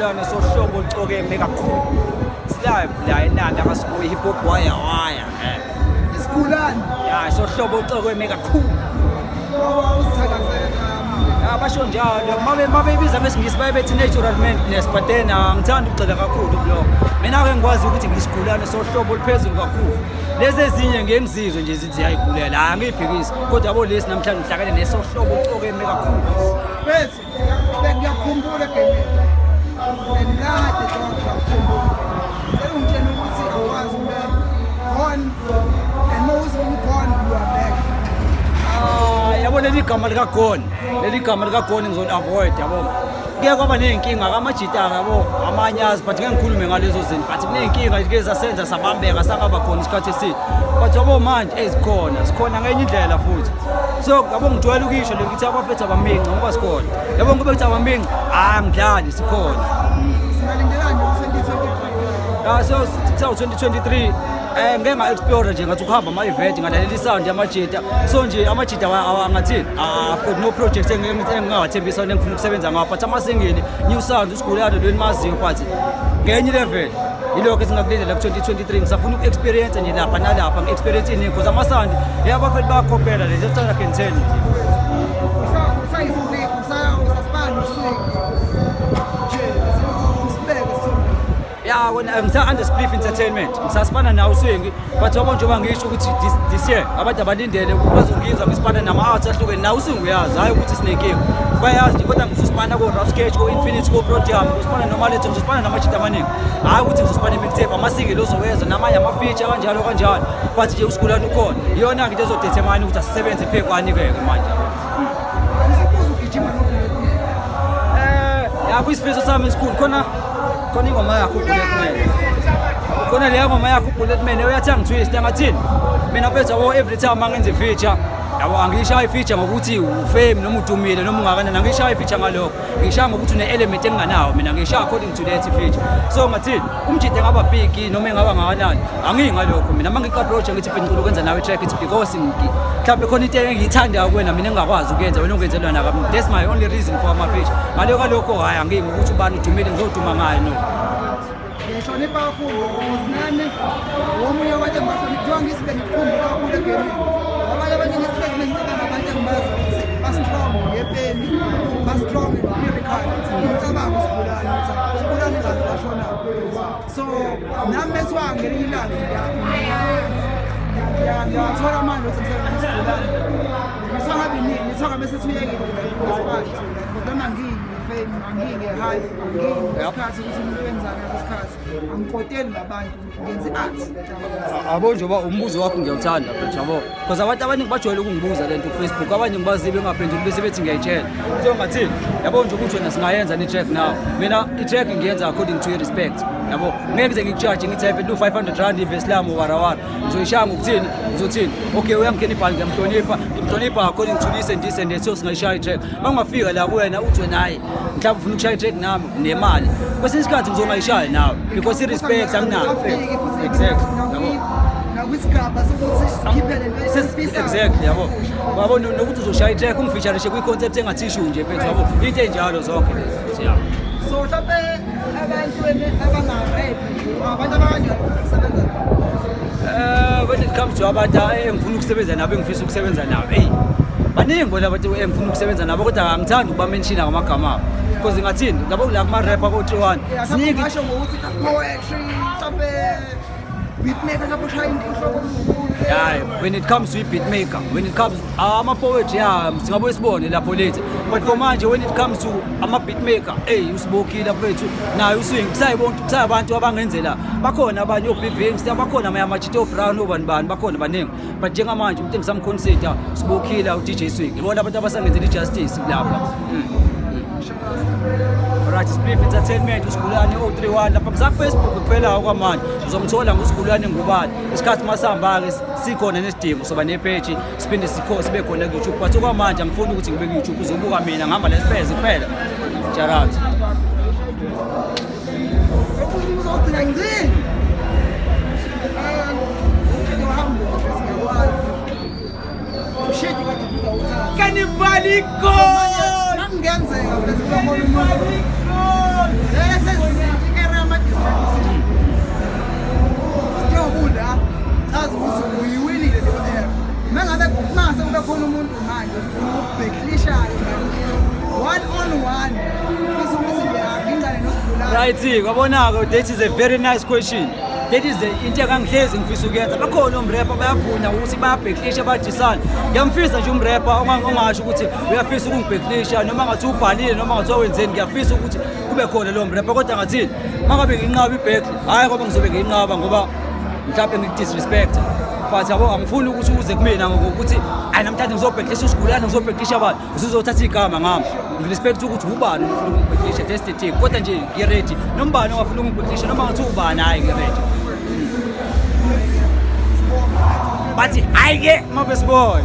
Isigulane sohlobo olucokeme kakhulu. Silive la eNanda kaSibuyi hip hop waya waya. Eh. Isigulane. Ya sohlobo olucokeme kakhulu. Ngoba uzithakazela. Ya basho njalo mabe mabeyibiza ngesingisi baye bethi natural madness but then angithandi ukugxila kakhulu kulokho. Mina ke ngikwazi ukuthi ngisigulane sohlobo oluphezulu kakhulu. Lezi ezinye ngeke ngizizwe nje zithi ziyayigulela, hayi angiyiphikisi. Kodwa yabo lesi namhlanje ngihlangene nesohlobo olucokeme kakhulu. Bethi bengiyakhumbula egemini. And kade dog ngiyakhumbula. Cela ungitshele ukuthi awazi ube gone and mawuze ugone you are back. Ah, yabo leli gama likaGone, leli gama likaGone ngizoli-avoid yabo. Kuye kwaba ney'nkinga kamajita yabo, amanye azi but ngeke ngikhulume ngalezo zinto but kuney'nkinga ke zasenza sabambeka sangaba khona isikhathi eside. But yabo manje ezikhona, sikhona ngenye indlela futhi. So yabo ngijwayele ukuyisho le ngithi abafethu abaminci ngoba sikhona. Yabo ngoba ngithi abaminci, ah ngidlali sikhona. Singalindelani ngo-2023? Ah so kuthiwa 2023 ngeke nga-explore nje ngathi ukuhamba ama-event ngalalela isound yamajita so nje amajita angathini. Ah, I've got no project engingawathembisa wona engifuna ukusebenza ngawo but amasingili new sound usigulane lo enimaziyo but ngenye level yilokho esingakulindela ku-2023. Ngisafuna uku-experience nje lapha nalapha ngi-experience iningi because ama-sound yabafethu bayakhophela le just I can tell you nje. Usayisiplik, usasibani uswing. Nje usibeke so. Ya wena ngisa under Spliff Entertainment ngisasipana nawo uswingi but yabo njengoba ngisho ukuthi this year abantu abalindele bazongizwa ngisipana nama-arts ahlukene nawo uswingi uyazi hhayi ukuthi sinenkinga bayazi nje kodwa ngizosipana ko-Rough Sketch, ko-Infinity, ko-Protium, ngizosipana noMaletho, ngizosipana namajita amaningi hhayi ukuthi ngizosipana imixtape amasingile ozowezwa namanye ama-feature kanjalo kanjalo but nje usigulane ukhona iyona-ke into ezodetermine ukuthi asisebenze phekwani-ke-ke manje yabo. Ngifisa ugijima noBullet. Ya kuyisifiso sami esikhulu khona khona ingoma yakho uBullet Man. Khona leya ngoma yakho uBullet Man uyathi angitwist angathini. Mina mfethu yabo every time mangenza i-feature yabo angiyishayi i-feature ngokuthi ufame noma udumile noma ungakanani angiyishayi i-feature ngalokho. Ngiyishaya ngokuthi une-element enginganawo mina ngiyishaya according to that feature. So ngathini umjide engaba big noma engaba ngakanani angiyi ngalokho mina mangiku-approach ngithi mfethu ngicela ukwenza nawe i-track it's because mhlawumbe khona into engiyithandayo kuwena mina engingakwazi ukuyenza wena ungenzelwa naka. That's my only reason for ama-feature. Ngaleyo kalokho hhayi angiyi ngokuthi ubani udumile ngizoduma ngayo no. Ngihlonipha kakhulu because nami omunye wabantu engibahlonipha njengoba ngithi bengikukhumbula kakhulu egemini. Abanye abantu ngisihlezi bengicabanga abantu engibazi ukuthi ba-strong ngepeni, ba-strong lyrical. Ngicabanga usigulane ukuthi usigulane kaze washona. So nami bethiwa ngelinye ilanga ngiyathola amandla ukuthi ngisebenze isigulane. Ngithiwa ngabe nini, ngithiwa ngabe sesiyekile ngesipani. Kodwa angiyi-fame, angiyi nge-hype, angiyi ngesikhathi ukuthi umuntu wenzani ngaleso sikhathi. Angikoteli ngabantu, ngenza i-art. Yabo njengoba umbuzo wakho ngiyawuthanda mfethu yabo because abantu abaningi bajwayele ukungibuza lento ku-Facebook abanye ngibazibe bengaphenduli bese bethi ngiyayitshela so ngathini yabo nje ukuthi wena singayenza ni-track now mina i-track ngiyenza according to i-respect yabo ngeke ngize ngikujaje ngithi hayi mfethu R500 ivesi lami warawara ngizoyishaya ngokuthini ngizothini okay uyangena ibhali ngiyamhlonipha ngimhlonipha according to this and this and that so singayishaya i-track uma ungafika la kuwena uthi wena hayi mhlawumbe ufuna ukushaya i-track nami nemali kwesinye isikhathi ngizongayishaya nawe because i-respect anginayo exactly yabo. Nakwisigaba sokuthi sikhiphe le nto esifisayo. Exactly yabo yabo nokuthi uzoshaya i-track ungifeaturishe kwi-concept engathishu nje mfethu yabo into enjalo zonke lezi ya. So mhlawumbe abantu abanga-rap, abantu abakanjani ukusebenza? When it comes to abantu engifuna ukusebenza nabo engifisa ukusebenza nabo eyi baningi bona abantu engifuna ukusebenza nabo kodwa angithandi ukuba-mentiona ngamagama abo because ngathini yabo la kuma-rap abo-3 ziningi. Ngasho ngokuthi poetry, mhlawumbe beatmaker, mhlawumbe ushaya into inhloko olukhulu. Hayi, when it comes to i-beat maker, when it comes ama-poetry ya singabuye sibone lapho later but for manje when it comes to ama-beat maker eyi uSibokile mfethu naye uswing kusayibona kusayabantu abangenzela bakhona abanye o-Bivings bakhona amanye amajita o-Brown obani bani bakhona baningi but njengamanje umuntu engisamconsider Sibokile u-DJ Swing ibona abantu abasangenzela i-justice lapha. Alright, Spliff Entertainment, uSigulane 031 lapha kusa-Facebook kuphela okwamanje uzomthola nguSigulane ngubani isikhathi masihamba-ke sikhona nesidingo soba nepage siphinde sikho sibe khona ku-YouTube but okwamanje angifuni ukuthi ngibe ku-YouTube uzobuka mina ngihamba lesipeze kuphela. Shout out. Uzogcina ngcini. Uhambo siyakwazi. Ushedi kade futhi awuthatha. Cannibalico! Nakungenzeka bese kukhona umuntu. Right, kwabona-ke, that is a very nice question. That is into engangihlezi ngifisa ukuyenza. Bakhona omrepha bayavunya ukuthi bayabheklisha, bayadisana. Ngiyamfisa nje umrepha ongasho ukuthi uyafisa ukungibheklisha, noma ngathi ubhalile, noma ngathi wenzeni. Ngiyafisa ukuthi kube khona lowo mrepha, kodwa ngathini uma ngabe nginqaba i-battle? Hhayi, ngoba ngizobe ngiyinqaba ngoba mhlawumbe ngikudisrespecta, but yabo, angifuni ukuthi uze kumina ngokuthi, "Hayi, namhlanje ngizobheklisha isigulane, ngizobheklisha abantu," usuzothatha igama ngami. Ngirespect ukuthi ubani ufuna ukungibheklisha, that's the thing. Kodwa nje ngiready, noma ubani ongafuna ukungibheklisha, noma ngathi ubani, hhayi, ngiready. Bathi hhayi-ke, mabe sibona.